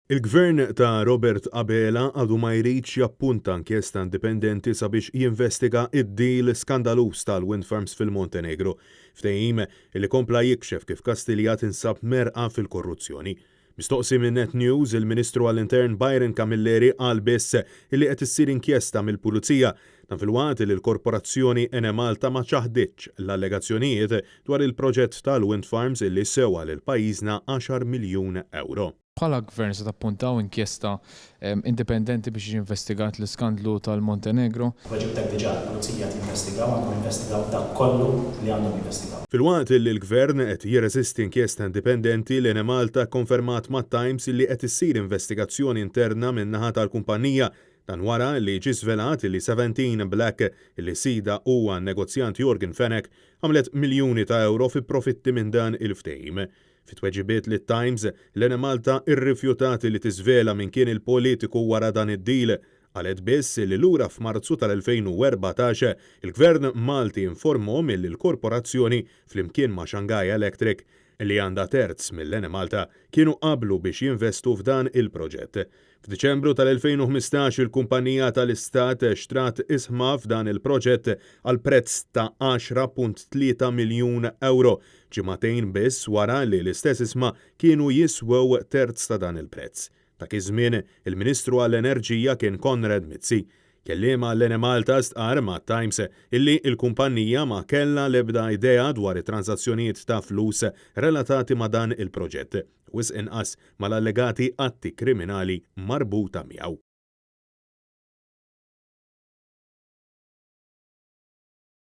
Il-Gvern ta' Robert Abela għadu ma jridx jappunta inkjesta indipendenti sabiex jinvestiga id-deal skandaluż tal-wind farms fil-Montenegro, ftehim li kompla jikxef kif Kastilja tinsab mgħerrqa fil-korruzzjoni. Mistoqsi minn Net News, il-Ministru għall-Intern Byron Camilleri qal biss li qed issir inkjesta mill-Pulizija. Dan filwaqt li l-Korporazzjoni Enemalta ma ċaħditx l-allegazzjonijiet dwar il-proġett tal-wind farms li sewa lil pajjiżna 10 miljun ewro. Bħala Gvern se tappuntaw inkjesta indipendenti biex jiġi investigat l-iskandlu tal-Montenegro? Weġibtek diġà, il-Pulizija qed jinvestigaw, għandhom jinvestigaw dak kollu li għandhom jinvestigaw. Filwaqt li l-Gvern qed jirreżisti inkjesta indipendenti, l-Enemalta kkonfermat mat-Times li qed issir investigazzjoni interna min-naħa tal-kumpanija. Dan wara li ġie żvelat li Seventeen Black, li sidha huwa n-negozjant Yorgen Fenech, għamlet miljuni ta' ewro fi profitti minn dan il-ftehim. Fi tweġibiet lit-Times, l-Enemalta rrifjutat li tiżvela min kien il-politiku wara dan id-deal. Qalet biss li lura f'Marzu tal-2014, il-Gvern Malti informhom li l-korporazzjoni, flimkien ma' Shanghai Electric, li għandha terz mill-Enemalta, kienu qablu biex jinvestu f'dan il-proġett. F'Diċembru tal-2015 il-kumpanija tal-Istat xtrat isħma f'dan il-proġett għal prezz ta' 10.3 miljun ewro, ġimagħtejn biss wara li l-istess isma kienu jiswew terz ta' dan il-prezz. Dak iż-żmien, il-Ministru għall-Enerġija kien Konrad Mizzi. Kelliem għall-Enemalta stqarr mat-Times illi l-kumpanija ma kellha l-ebda idea dwar it-tranżazzjonijiet ta' flus relatati ma' dan il-proġett, wisq inqas mal-allegati atti kriminali marbuta miegħu.